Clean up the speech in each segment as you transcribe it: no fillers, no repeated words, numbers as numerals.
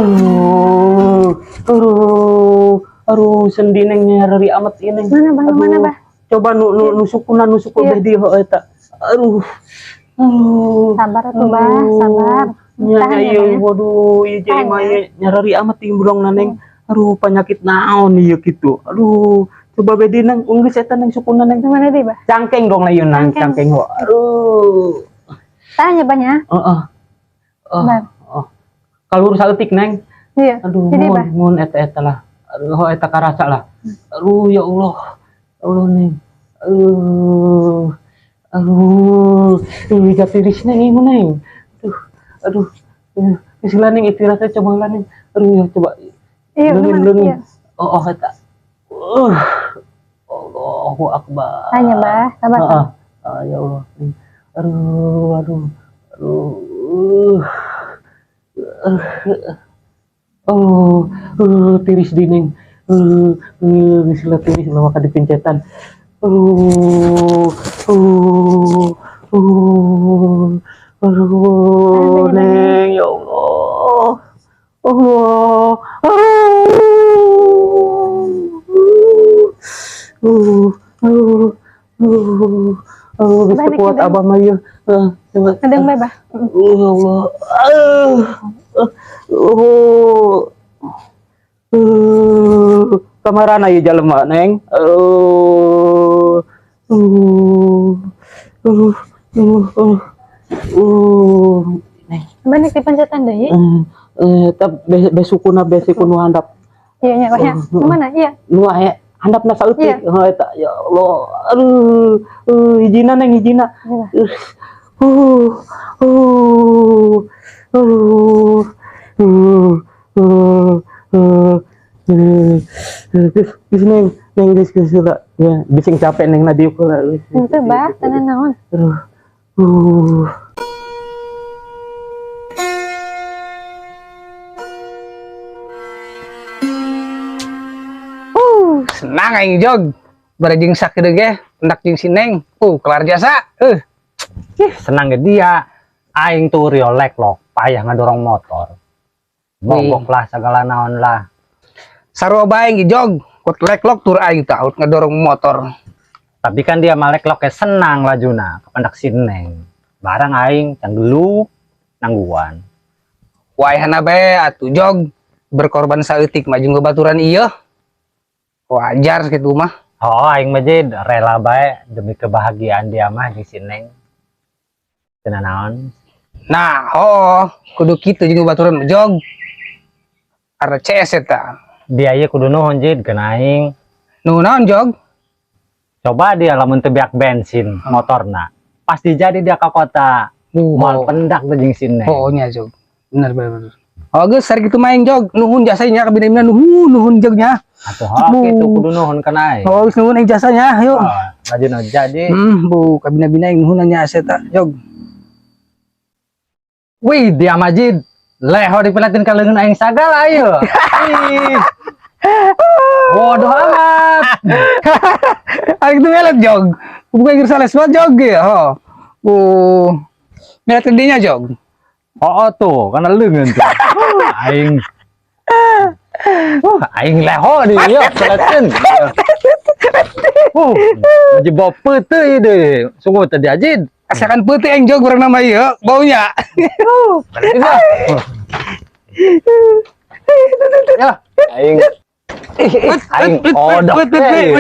Aduh, aduh, aduh, sendi Neng, nyeri amat ini. Mana, Bah? Aduh. Mana, Bah? Coba nu nu nusukuna nusuk Iya. beh di heuh eta. Aduh. Aduh. Sabar atuh, Bah, Aduh. sabar. Nya Tahan nya ya, ieu Bah, ya. waduh, ieu Tahan mah ya. ieu nyeri amat timbrongna, Neng. Aduh, penyakit naon ieu kitu. Aduh, coba beh di, Neng, geus eta, Neng, sukuna, Neng. Mana deh, Bah? Cangkeng dong lah ieu, Neng, Cangkeng. cangkeng ho. Aduh. Tahan ya, Bah, ya. Heeh. Oh, Bah. oh. Kaluhur saeutik, Neng. Iya. Aduh, Jadi, mun, Bah. mun eta eta lah. Aduh, eta karasa lah. Aduh, ya Allah. Ya Allah, Neng. Aduh. Aduh. Aduh, jatiris, Neng, ieu mah, Neng. Aduh. Aduh. Geus lah, Neng, istirahat coba lah, Neng. Aduh, ya coba. Iya, Leungin, mana? leungin. Iya. Oh, eta. Allahu akbar. Tahan ya, Bah. Sabar. Heeh. Ah, ya Allah. Neng. Aduh, aduh. Aduh. Oh, tiris di, Neng. Geus lah tiris mah ka dipincetan. Aduh, Tahan, Bah, ya, Bah, ya. Neng, ya Allah. Allah. Aduh. Aduh, geus Bah, teu kuat Neng, abah mah ieu. Coba. Sedang bae, Bah. Ya Allah. Kamarana ieu jelema, Neng? Neng. Bah, nek dipencetan deui. Eta be sukuna be siku nu handap. Iya nya, Bah, ya. Mana? Iya. Nu aya handapna saeutik. Iya. Heuh eta ya Allah. Aduh, hijina, Neng, hijina. Iya, Bah. Geus, geus, Neng, Neng, geus, geus heula. Ya, bising capek, Neng, na diuk heula. Geus. Henteu, Bah, tenan naon. Aduh. Senang aing jog. Barajing sakit ge, pendak jeung si Neng. Kelar jasa. Ih, senang ge dia. Aing tuh riolek loh, payah ngedorong motor. Mogok lah segala naon lah. Sarua bae ge jog. Kot leklok tur aing tah ngedorong motor. Tapi kan dia malek lok senang lajuna, kependak si Neng. Barang aing can dulu nangguan. Waehana bae atuh jog. Berkorban saeutik mah jeung babaturan ieu. Wajar kitu mah. Oh, aing mah jadi rela bae demi kebahagiaan dia mah jeung si Neng. Teu naon. Nah, oh, kudu kitu jeung babaturan mah jog. Karena CS eta. Dia ieu kudu nuhun jid kana aing. Nu naon jog? Coba dia lamun teu beak bensin motorna. Pasti jadi dia ke kota. Moal pendak tuh jeung si Neng. Oh, nya jog. Bener bener bener. Oh, geus sari kitu main jog. Nuhun jasanya kabina-bina nuhun nuhun jognya. Atuh hok kitu kudu nuhun kana aing. Oh, geus nuhun aing jasanya, ayo. Oh, laju jadi. Bu, kabina-bina aing nuhun nya eta jog. Wih, dia Majid. Leho dipelatin ka leungeun aing sagala ayo. Ih. Bodoh amat. Aing tuh melet jog. Bukan geus sales banget jog ya, ho. Bu. Melet dinya jog. Oh, tuh, karena leungeun tuh. Aing. Aing leho di ieu pelatin. Majid bawa peuteui ieu deui. Sungguh tadi Ajid. Asakan peuteui aing jog urang nama ieu, baunya. Ya, aing aing odok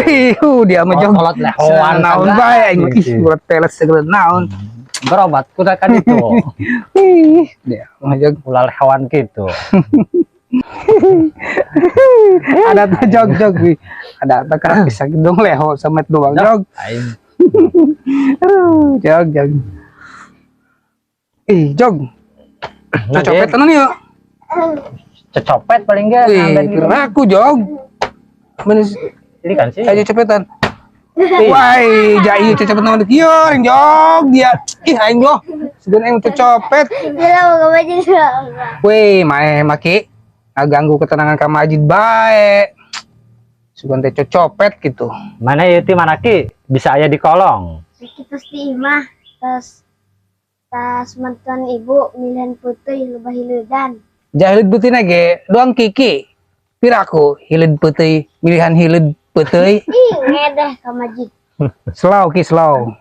Wih, dia mah jog. Kolot lehoan Naon bae aing mah. Ih, urat teles segala naon. Berobat kuda kan itu. Ih, dia mah jog. Ulah lehoan gitu. Ada tuh jog jog wih. Ada apa kan bisa dong leho sama doang jog. Aing. Aduh, jog jog. Ih, jog. Cocopet tenan yuk. Cecopet paling enggak. Wih, aku jog. Mana Ini kan sih. aja copetan. Wah, jai cecopet naon kieu aing jog dia. Ih, aing loh. Segan aing cecopet. Wih, mae maki ganggu ketenangan ka Majid bae. Sugan teh cecopet gitu. Mana ieu ti mana ki bisa aya di kolong. Terus di imah, tas tas mantan ibu milihan putih lebah hiledan. Hileud peuteuyna ge doang Kiki. Piraku hileud peuteuy, milihan hileud peuteuy. Ih, ngedeh ka Majid. Slow, Ki, slow.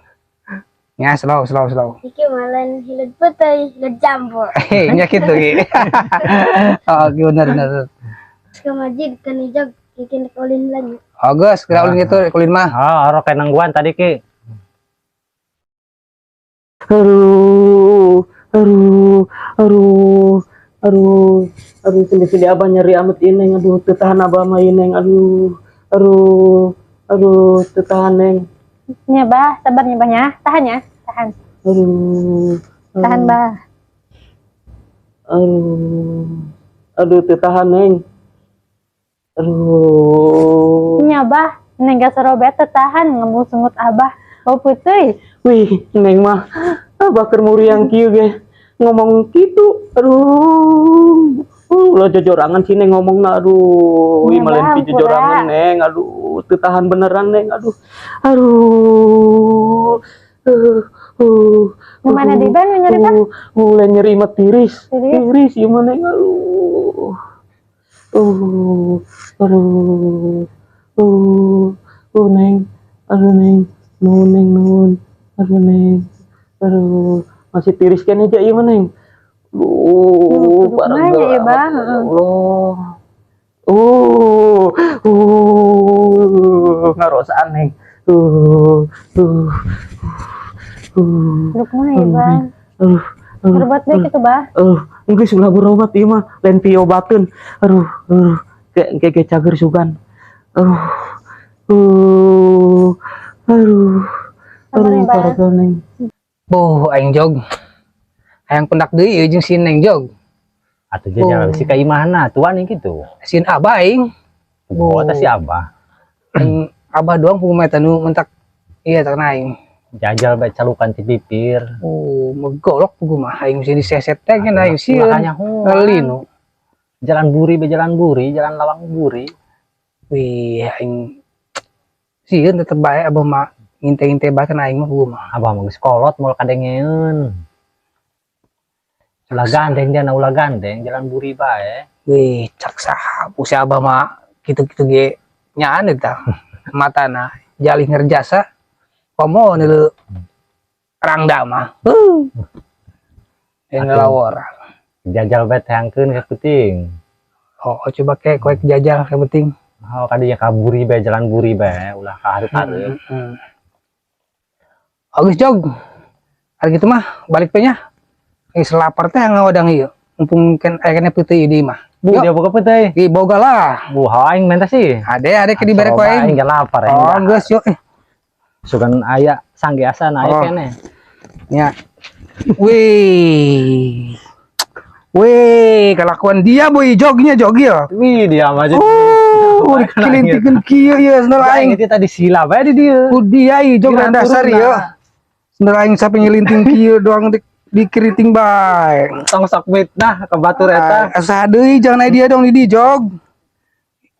Ya, slow, slow, slow. Iki malah hileud peuteuy, hileud jambu. Hei, nya kitu, Ki. Oh, Ki, bener bener. Ka Majid kan ijog Kiki nek ulin lagi. Oh, geus, kira ulin gitu, ulin mah. Oh, orok kayak nangguan tadi, Ki. Aduh, aduh, aduh, aduh, aduh, sini-sini abah nyeri amat ini, aduh, teu tahan abah mah ini, aduh, aduh, aduh, teu tahan, Neng. Nya, Bah, sabar nya, Bah, nya. Tahan ya, tahan. Aduh, Tahan, Bah. Aduh, aduh, teu tahan, Neng. Aduh. Nya, Bah, Neng gak serobet teu tahan ngembung sungut Abah. Bau peuteuy. Wih, Neng mah, abah keur muriang kieu ge ngomong gitu. Aduh. Lo jojorangan sih, Neng, ngomongna, aduh. Ih, Ya, malen Bang, pi jojorangan, pura. Neng. Aduh, teu tahan beneran, Neng. Aduh. Aduh. Nu mana di, Bang, nu nyeri, Bang? Lain nyeri mah tiris. Tiris? Tiris ieu mah, Neng. Aduh. Aduh. Neng. Aduh, Neng. Nuhun, Neng, nuhun. Aduh, Neng. Aduh, masih tiris kan aja ieu mah, Neng. Aduh, Kudu parah kumaha ya, banget, Bang? ya Allah. Ngarosaan, Neng. Kudu kumaha ya, Bang? Aduh, aduh, Berobat bae kitu, Bah. aduh, geus ulah berobat ieu mah, lain piobateun. Aduh, aduh, kayak kayak cager sugan. Aduh, aduh, Sabar aduh, ya, Bang. parah Neng. Boh, aing jog. Hayang pendak deui ieu jeung si Neng, Jog. Atuh jajal Oh. si ka imahna tuan nih gitu. Sin abah aing. Oh, eta si Abah. Aing abah doang kumaha eta nu mentak iya tak aing. Jajal bae calukan ti pipir. Oh, megolok pugu mah aing mesti diseset teh kan aing sieun. Ulah kanyahoan. Ngelinu. Jalan buri be jalan buri, jalan lawang buri. Wih, aing sieun tetep bae abah mah nginte-nginte bae kan aing mah pugu mah. Abah mah geus kolot moal kadengeun. Ulah gandeng jana ulah gandeng, jalan buri bae. Wih, cak saha si abah mah kitu-kitu ge nyaan eta matana jalih ngerjasa komo nileu rangda mah. Yang Atuh. ngelawor. Jajal bae teangkeun ka puting. Oh, coba kayak kowe jajal kayak penting. Oh, kadinya ka buri bae jalan buri bae, ulah ka hareup-hareup. Agus jog. Hari gitu mah balik pe nya. Eh selapar teh ngawadang ieu. Mumpung kan aya keneh peuteui di imah. Bu, Yuk. dia boga peuteuy. Di boga lah. Bu, hawa aing menta sih. Ade ade ke dibere ku Coba aing. aing ge lapar aing. Oh, geus yuk. Eh, Sugan aya sangge asa aya Oh. keneh. Nya. Wih. Wih, kelakuan dia boy jognya jogi ya. Wih, dia mah jadi. Oh, dikelintikan kieu ieu sendal Aing aing. itu tadi sila bae di dieu. Ku dia ieu jog Kira dasar turun ieu. lah. Sendal aing sampe nyelinting kieu doang di dikeriting bae. Tong sok mitnah ke batur eta. Asa deui jangan aya dia dong di jog.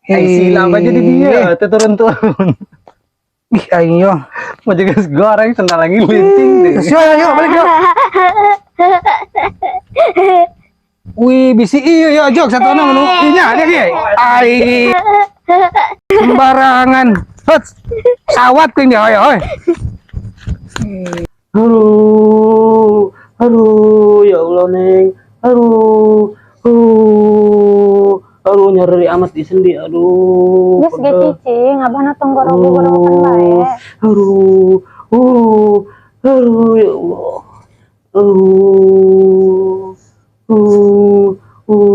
Aing sila bae jadi dia, teu turun-turun. Ih, aing yo. Mau juga goreng sendal lagi linting deh. Yo yo yo balik yo. Wih, bisi iyo yo jog satu enam nu. Inya dia kieu. Ai. Sembarangan. Hot. Sawat kuing dia hoy hoy. Aduh, aduh, ya Allah, Neng. Aduh, aduh, aduh, nyeri amat di sendi, aduh. Geus ge pegel. cicing, abahna tong gorogo-gorogokan bae. Aduh, aduh, ya Allah. Aduh,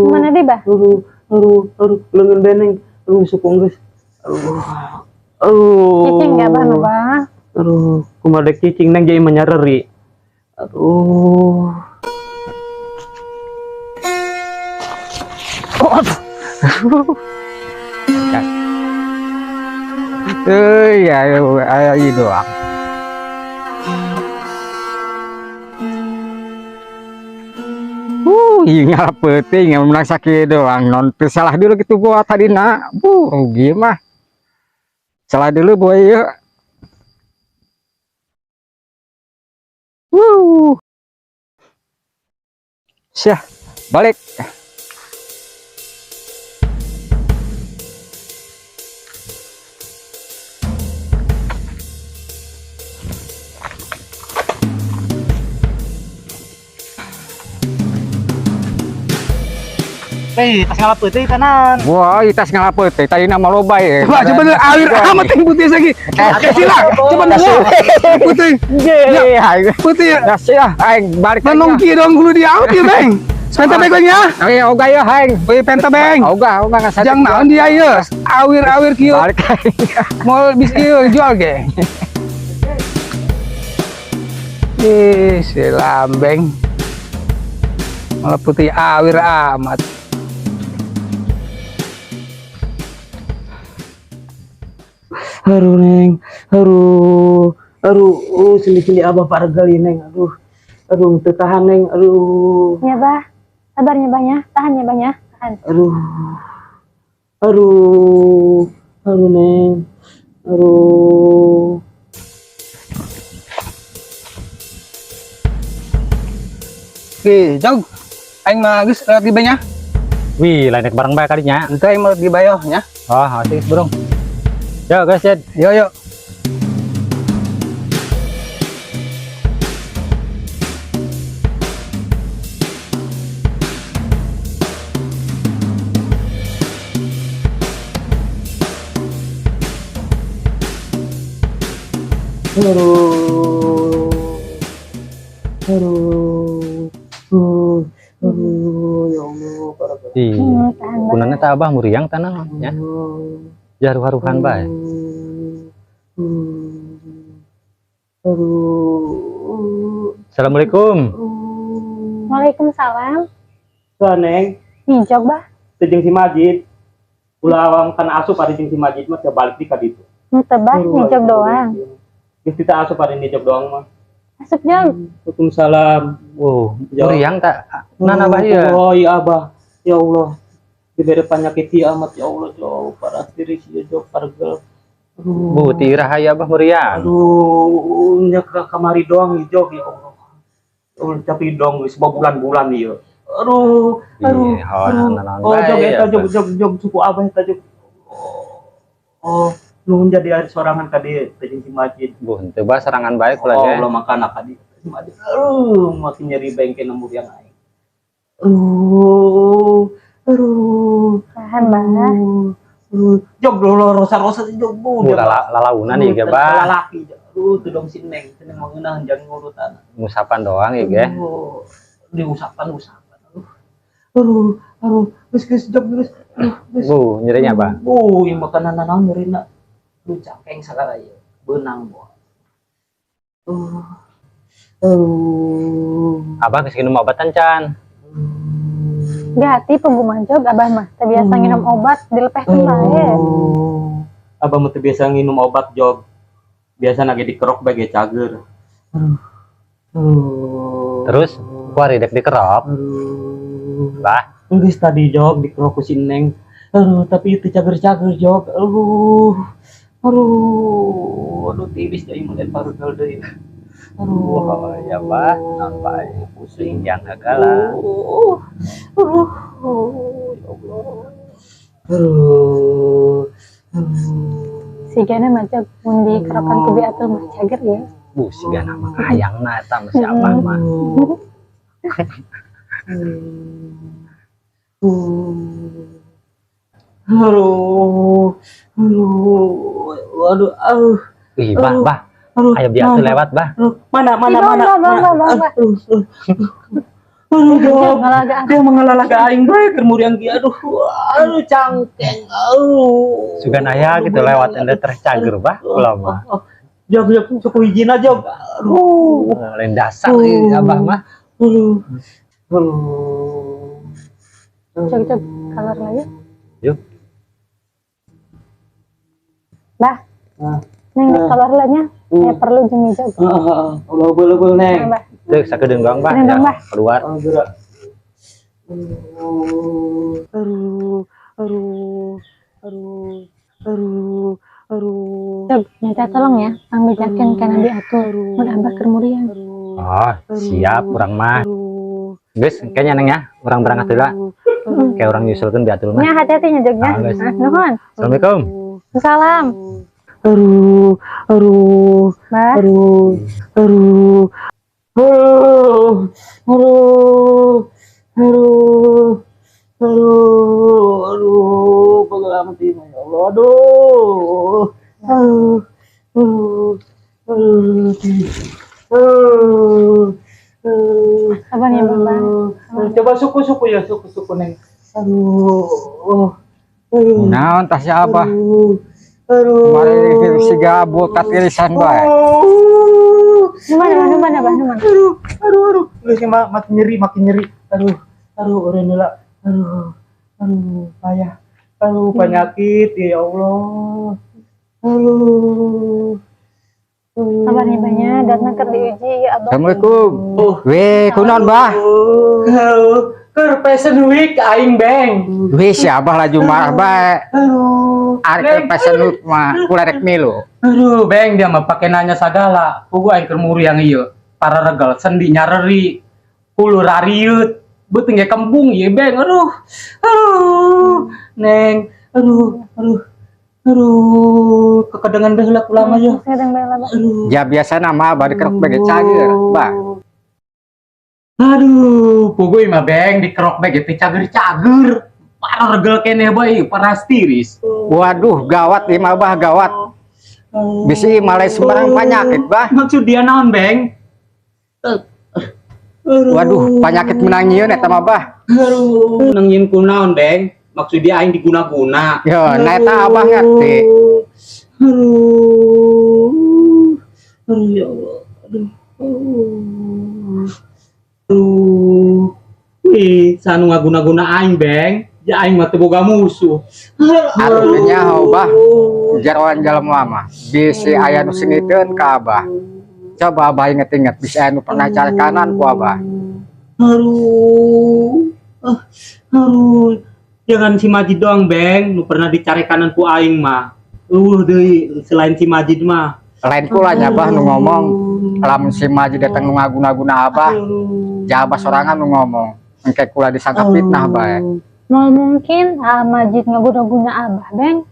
Mana di, Bah? Aduh, aduh, aduh, lengan beneng. Aduh, suku geus. Aduh, aduh. Cicing gak, Bah, nu, Bah? Aduh, kumaha dek cicing, Neng, jadi menyereri. Aduh. Oh, aduh. Eh, ya, ya, ayo doang. Ingat penting yang menang sakit doang. Non salah dulu gitu buat tadi nak. Bu, rugi mah. Salah dulu boy ya. Wuh. Syah, balik. Weh, tas ngalap peuting kanan. Wah, ieu tas ngalap peuting tadi nama loba ye. Coba coba dulu awir amat yang putih lagi. Kasih lah. Coba nunggu. Putih. Ye, Putih ya. Das ya, aing balik. Menungki dong dulu dia out ya, Beng. Penta beng ya. Oke, ogah ya aing. Woi, penta beng. Ogah, ogah ngasih. Jang naon dia ieu? Awir-awir kieu. Balik aing. Mau bis ieu jual ge. Ih, si lambeng. Malah putih awir amat. Aduh Neng, aduh, aduh, sini-sini abah pargal ya Neng, aduh, aduh, tertahan Neng, aduh, Ya bah, sabarnya bah ya, tahan ya bah ya, tahan. aduh, aduh, aduh Neng, aduh. Oke, jauh. Aing mah geus lewat di nya. Wih, lain bareng bae kadinya. Ente aing mah di bayo nya. Oh, asik burung. Yo, guys, Jed. Yo yo. Aduh, aduh, aduh, aduh, ya Allah, pargal. Ih, Tahan bah. kunana teh abah muriang tanah nya. Jaruh-haruhan bae. Aduh, Assalamualaikum. Waalaikumsalam. Tuh Neng, Nijok bah. teu jeung si Majid. Ulah awang kana asup ari jeung si Majid mah teu balik di ka ditu. Henteu bah, nijok doang. Geus teu asup ari nijok doang mah. Asup jog. Waalaikumsalam. Wow, Ya. muriang tak nana abah ieu. Oh iya abah. Ya Allah. Diberi penyakit ieu amat ya Allah jauh parah diri sih jauh pargel. Aduh. Bu, ti iraha ieu abah muriang. Aduh, nya ke kamari doang jog ya Allah. Ya Allah, tapi dong geus bulan-bulan ieu. Aduh, aduh. Ih, hawa aduh. naon Oh, bae jog eta ya, jog jog jog suku abah eta jog. Oh, nuhun jadi ari sorangan ka dieu teh jeung si Majid. Bu, henteu bah serangan bae kula Oh, ge. belum makan ka dieu. Si Majid. Aduh, makin nyeri bengke nemu yang aing. Aduh, aduh. Tahan bah. Aduh, aduh. Jog dulu rosa-rosa jog bu. Bu, lalaunan ieu ge bah. Lalaki. Aduh, tuh dong si Neng, si Neng mengeunah jangan ngurutan. Ngusapan doang ieu ge. Aduh, diusapan-usapan. Aduh, aduh, aduh, geus geus jog geus. Aduh, geus. Bu, nyerinya bah. Bu, ieu makanan naon nyerina. Lu cangkeng sagala ieu. Beunang boa. Aduh. Aduh. Abah geus nginum obatan can. Gati pengguman jog abah mah. Teu biasa nginum obat dilepehkeun bae. Aduh. Abah mah teu biasa nginum obat jog. Biasa nage dikerok bae ge cager. Aduh. Aduh. Terus kuari dek dikerok. Aduh. Bah, Geus tadi jog dikerok ku si Neng. Aduh, tapi itu cager-cager jog. Aduh. Aduh. Aduh tiris deui mun parugel deui. Aduh. oh ya bah, naon bae. Pusing. Yang hagala. Aduh. Aduh. Ya Allah. Aduh. Aduh. Sigana mah jog mun dikerokan ku biatul mah cager ya. Bu, sigana mah hayangna eta mah si abah mah. Aduh. Aduh. Aduh, aduh. Ih, bah, bah. Aduh. Ayo biatul lewat, bah. Aduh, mana mana Ih, mana. bang, bang, mana. bang, bang, bang. Aduh, aduh. Aduh, Jog jog. ngalaga. Dia mengalahkan aing bae keur muriang kieu. Aduh, aduh cangkeng. Aduh. Sugan aya gitu lewat ende teh cager bah, kula mah. Jog jog cukup izin aja. Aduh. Lain dasar ieu abah mah. Aduh. Aduh. Jog jog keluar lagi. Yuk. Bah. Ah. Neng dek keluar lah nya. Saya perlu jeung nijog. Heeh, ulah beul-beul Neng. Bah. Teu sakedeung doang bah, Sakedeung ya, bah. keluar. Oh, gerak. Aduh, aduh, aduh, aduh, aduh, aduh. Jog, minta tolong ya, pangbejakeun ka Nabi Atul. Mun abah keur muriang. Oh, siap urang mah. Geus, kayaknya Neng ya, urang berangkat heula. Kayak urang nyusulkeun biatul mah. Nya hati-hati nya jognya. Ah, geus. Ah, nuhun. Assalamualaikum. Salam. Aduh, aduh, Bah. aduh, aduh, aduh, aduh, aduh, aduh. Sabar ya, Bang. Aduh. Coba suku-suku ya, suku-suku, Neng. Aduh. Aduh. Naon tah si Abah? Aduh. Aduh. Kemarin si gabul katirisan bae. Oh. Nu mana, Bah? Nu mana, Bah? Nu mana? Aduh, aduh, aduh. Geus makin nyeri, makin nyeri. Aduh, aduh, urang heula. Aduh, aduh, payah. Aduh, penyakit, ya Allah. Aduh. Sabar ya, Bah nya. Datang keur diuji ya, Abah. Assalamualaikum. Weh, kunaon, Bah? Aduh, keur fashion week aing, Beng. Weh, si Abah laju marah bae. Aduh. Arek Neng. fashion week mah kula rek milu. Aduh, Beng, dia mah pakai nanya sagala. Puguh aing keur muriang ieu. Pararegel sendi nyareri, hulu rariut, beuteung ge kembung ieu, Beng. Aduh. Aduh. Neng, aduh, aduh. Aduh, kekedengan bae heula kula mah ya. Sedang bae lah, Bah. Aduh. Ya biasa nama Abah dikerok bae ge cager, Bah. Aduh, puguh mah, Beng, dikerok bae ge teu cager-cager. Pararegel keneh bae, paras tiris. Waduh, gawat ieu mah, Bah, gawat. Bisi malai sembarang penyakit, Bah. Maksud dia naon, Beng? Aduh. Waduh, penyakit menang nyieun eta mah, Bah. Aduh, nangin kunaon, Beng? Maksud dia aing diguna-guna. Yo, nah eta Abah ngerti. Aduh. Aduh, ya Allah. Aduh. Aduh. Wih, sanu ngaguna-guna aing, Beng. Ya aing mah teu boga musuh. Aduh, teu nyaho, Bah. Jeroan jelema mah bisi aya nu sengiteun ka Abah. Coba Abah inget-inget bisi aya nu pernah carekanan ku Abah. Aduh. Ah, aduh. Jangan si Majid doang, Beng, nu pernah dicarekanan ku aing mah. Deui selain si Majid mah. Lain kula nya, Bah, nu ngomong. Lamun si Majid datang nu ngaguna-guna Abah, ja Abah sorangan nu ngomong. Engke kula disangka fitnah bae. Mau mungkin ah, Majid ngaguna-guna Abah, Beng.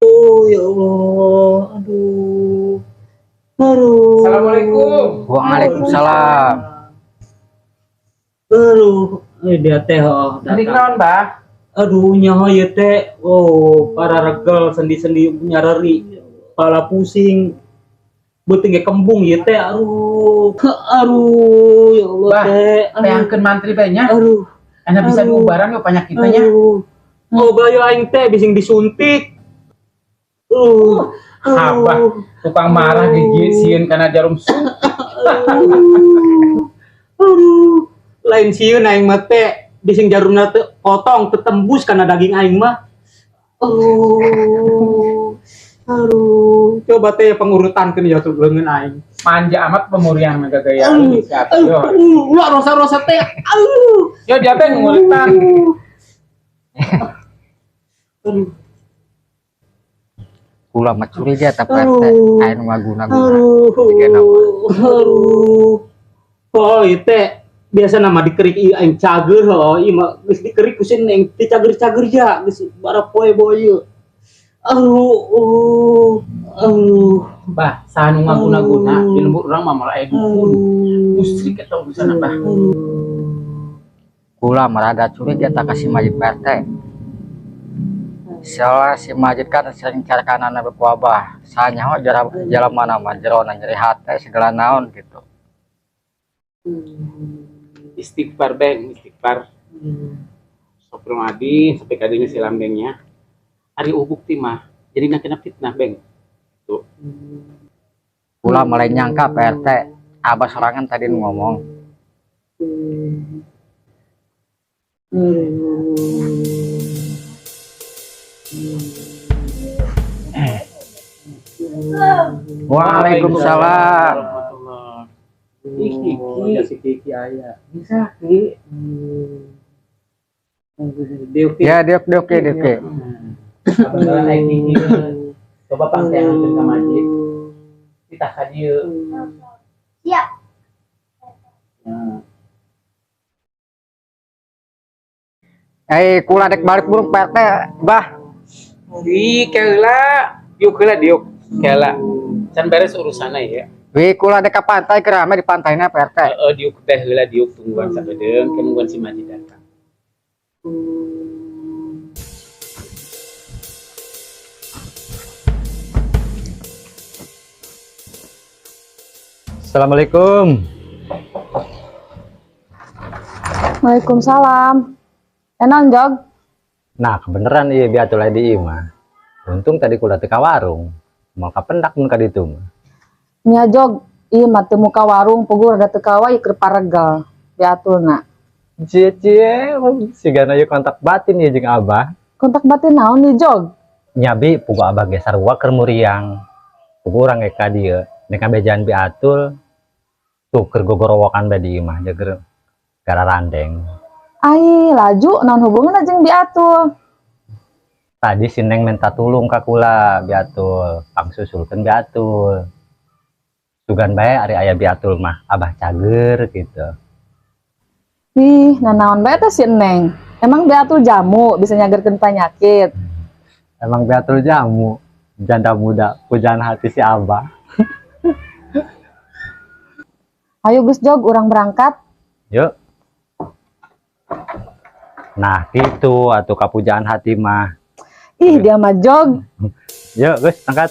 Oh, ya Allah. Aduh. Aduh. Assalamualaikum. Waalaikumsalam. Aduh, dia teh oh, Tadi datang. naon, Bah? Aduh, nyaho ieu teh. Oh, pararegel sendi-sendi nyareri, kepala pusing. Beuteung ge kembung ieu teh. Aduh. Aduh, ya Allah Bah, teh. Aduh. Teangkeun mantri bae nya. Aduh. Enak bisa Aduh. diubaran yo penyakitnya nya. Aduh. Oh, gayo aing teh bising disuntik. Abah tukang marah gigi sieun kana jarum suntik. Aduh. Lain sieun aing mah teh bising jarumna teh potong teu tembus kana daging aing mah. Aduh. Aduh, coba teh pengurutankeun ya tuh leungeun aing. Manja amat pemuriang mah gagaya Aduh, si Atuh. Yo. Aduh, ulah rosa-rosa teh. Aduh. Yo dia teh ngulitan. Aduh. Kula mah curiga eta Pak RT Aduh. aya nu ngaguna-guna. Aduh. Jiga nama. Aduh. Oh, ieu teh biasa nama dikerik ieu aing cager heuh, ieu mah geus dikerik ku si Neng teu cager-cager ja, geus barapoe boy ieu. Aduh, oh, aduh. Bah, saha nu ngaguna-guna di lembur urang mah moal aya dukun. Musyrik eta urusanna, Bah. Kula mah rada curiga tak ka si Majid, Pak RT. Soalnya si Majid kan sering carekanan ku Abah. Sanyaho jalan mana mah jerona nyeri hate segala naon gitu. Istighfar, Beng, istighfar. Astagfirullahaladzim, sampai kadinya si lambengnya. Ari bukti mah, jadi nak kena fitnah, Beng. Tuh. Kula mulai nyangka, Pak RT, Abah sorangan tadi nu ngomong. Waalaikumsalam. Ih, Kiki. Oh, ya si Kiki aya. Bisa, Ki. Diuk. Ya, diuk diuk diuk. Diuk. Kebetulan naik Kiki. Coba pangteankeun ka masjid. Kita ka dieu. Siap. Ya. Eh, kula dek balik burung, Pak RT, Bah. Ih, keula. Diuk heula diuk. Keula. Can beres urusanna ya. Wih, kula dek ke pantai keur rame di pantainya, Pak RT. Heeh, diuk teh heula diuk tungguan sakedeung, ke nungguan si Majid datang. Assalamualaikum. Waalaikumsalam. Enak, Jog. Nah, kebeneran iya Bi Atul di imah. Untung tadi kula teu ka warung. Moal kapendak mun ka ditu mah. Nya Jog, ieu mah teu muka warung puguh rada teu kawa ieu keur paregel Bi Atulna. Cie cie, sigana ieu kontak batin ieu jeung Abah. Kontak batin naon nih, Jog? Nya Bi, puguh Abah ge sarua keur muriang. Puguh urang ge ka dieu, nek ngabejaan Bi Atul tuh keur gogorowokan bae di imah jager gararandeng. Ai, laju naon hubunganna jeung Bi Atul? Tadi si Neng minta tulung ka kula Bi Atul, pangsusulkeun Bi Atul. Sugan bae ari aya Bi Atul mah Abah cager gitu. Ih, nanaon bae teh si Neng. Emang Bi Atul jamu bisa nyagerkeun penyakit? Emang Bi Atul jamu, janda muda, pujaan hati si Abah. Ayo Gus Jog, urang berangkat. Yuk. Nah, gitu atuh kapujaan hati mah. Ih, dia mah Jog. Yuk, Gus, angkat.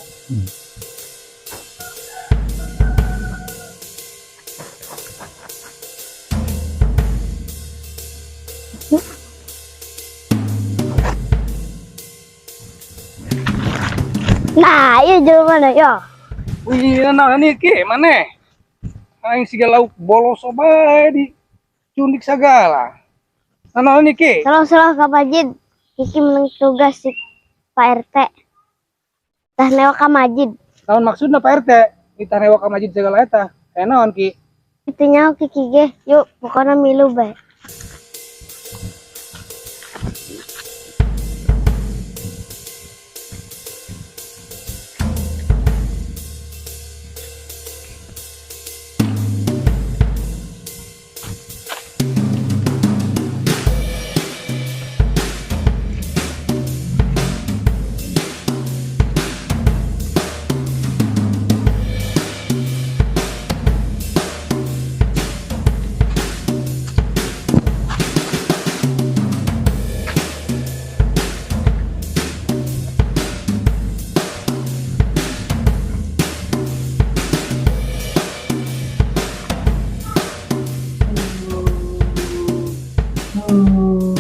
Nah, iya jelema mana yo. Wih, nah ini ki mana? Aing siga lauk boloso bae di cundik sagala. Nah, ini ki. Salah-salah ka Majid. Kiki menang tugas si Pak RT. Tah newa ka Majid. Naon maksudna Pak RT? Kita newa ka Majid segala eta. Naon ki? Itu nyaho Kiki ge. Yuk, pokoknya milu bae.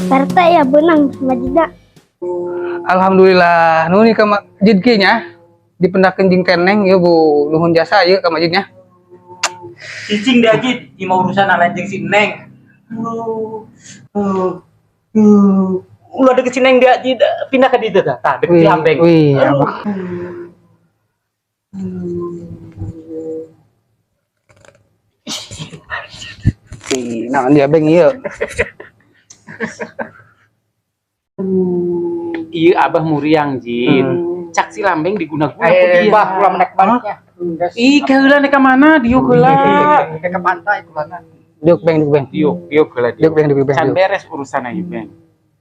Pak RT ya benang Majidna. Alhamdulillah, nuhun ka Majid ki nya. Dipendakeun jeung teneng ieu Bu, nuhun jasa ieu ka Majidnya. Cicing deh Jid, ieu mah urusan lain jeung si Neng. Ulah deket si Neng dia Jid, pindah ke ditu tah. Tah deket si Ambeng. Wih, abah. Ih, naon dia Beng ieu? Iya abah muriang Jin. Cak si Lambeng diguna-guna ku dia. Bah, ulah menek baliknya. Ih, keheula nek ka mana diuk heula. Ke pantai kulana. Diuk Beng, diuk Beng. Diuk, diuk heula Diuk Beng, diuk Beng. Can beres urusan ieu Beng.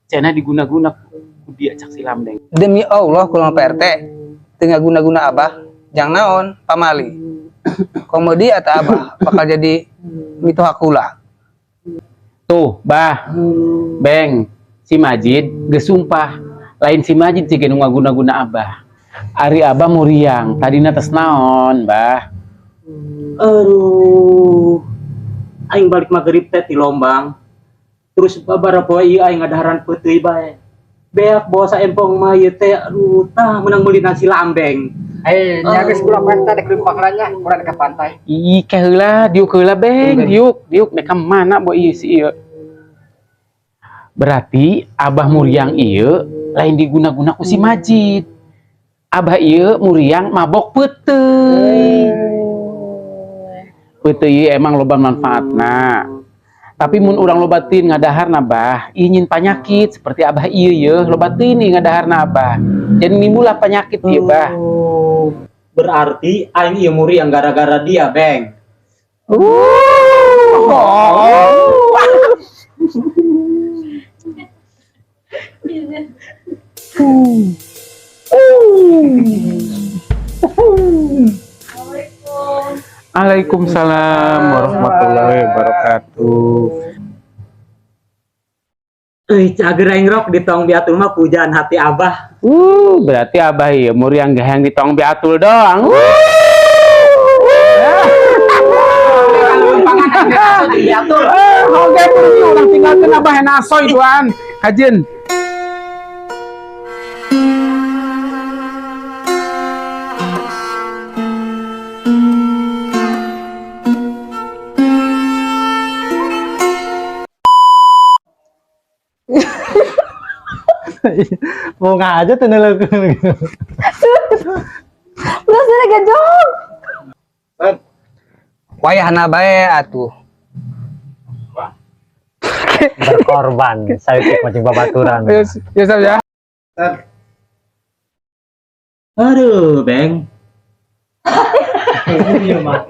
Cenah diguna-guna ku dia cak si Lambeng. Demi Allah kula Pak RT teu ngaguna-guna abah, jang naon pamali. Komedi atau abah bakal jadi mitoha kula. Tuh, Bah. Beng, si Majid geus sumpah lain si Majid sih nu ngaguna-guna abah. Ari abah muriang, tadina tes naon, Bah? Aduh. Aing balik magrib teh ti Lombang. Terus babaraha poe ieu aing ngadaharan peuteuy bae. Beak bawa saempong mah ieu teh aduh tah meunang meuli nasi Lambeng. Nya geus kula pantai dek leumpang nya, kurang ke pantai. Ih, keheula diuk heula Beng, diuk, diuk nek ka mana boh ieu si ieu. Berarti abah muriang ieu lain diguna-guna ku si Majid. Abah ieu muriang mabok peuteuy. Peuteuy emang loba manfaatna. Tapi mun urang lobatin ngadaharna bah, ingin panyakit seperti abah ieu yeuh lobatin ieu ngadaharna abah. Jadi nimbulah penyakit ieu bah. Berarti aing ieu muriang gara-gara dia, Beng. Waalaikumsalam warahmatullahi wabarakatuh. Cager aing rok di tong Bi Atul mah pujaan hati abah. Berarti abah ieu muriang gahang di tong Bi Atul doang. Diatur. Eh, oke, pergi urang tinggalkeun Abah enasoy duaan. Kajeun. Mau aja tuh neleukeun gitu. Udah sini gejong. Wayahna bae atuh. Berkorban, saya cek mancing babaturan. Ayo, ya, siap ya. Aduh, Beng. Iya mah.